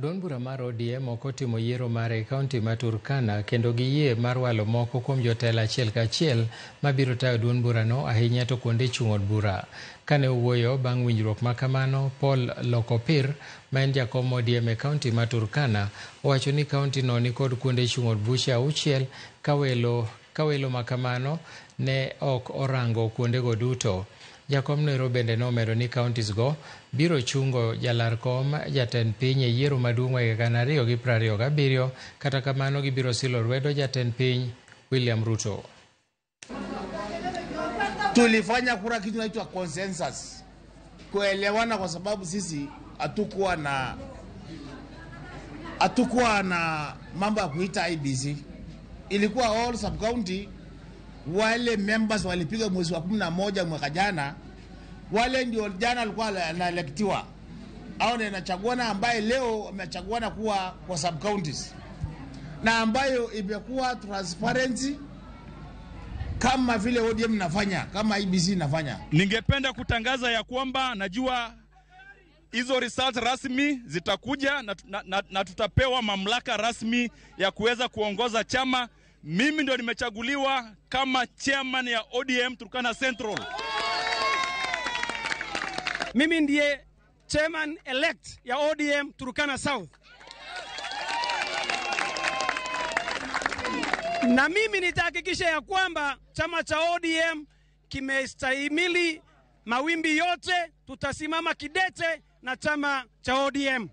Duond bura mar ODM ok otimo yiero mare e kaunti ma Turkana kendo giyie mar walo moko kuom jotelo achiel kachiel mabiro tayo duond burano ahinya to kuonde chung' od bura. Kane owuoyo bang' winjruok ma kamano, Paul Lokopir ma en jakom ODM e kaunti ma Turkana owacho ni kaunti no nikod kuonde chung' od buche 6 ka welo ma kamano ne ok orango kuondego duto. Jakom noero bende nomedo ni counties go biro chungo jalar kom jatend piny e yiero maduong' e higa 2027, kata kamano gibiro silo lwedo jatend piny William Ruto. Tulifanya kura kitu inaitwa consensus, kuelewana, kwa sababu sisi hatukuwa na mambo ya kuita IEBC. Ilikuwa all sub county, wale members walipiga mwezi wa 11 mwaka jana, wale ndio jana walikuwa wanaelektiwa au ndio inachaguana, ambaye leo wamechaguana kuwa kwa sub counties na ambayo imekuwa transparency kama vile ODM nafanya, kama IEBC nafanya. Ningependa kutangaza ya kwamba najua hizo results rasmi zitakuja na tutapewa mamlaka rasmi ya kuweza kuongoza chama. Mimi ndio nimechaguliwa kama chairman ya ODM Turkana Central. Mimi ndiye chairman elect ya ODM Turkana South. Na mimi nitahakikisha ya kwamba chama cha ODM kimestahimili mawimbi yote, tutasimama kidete na chama cha ODM.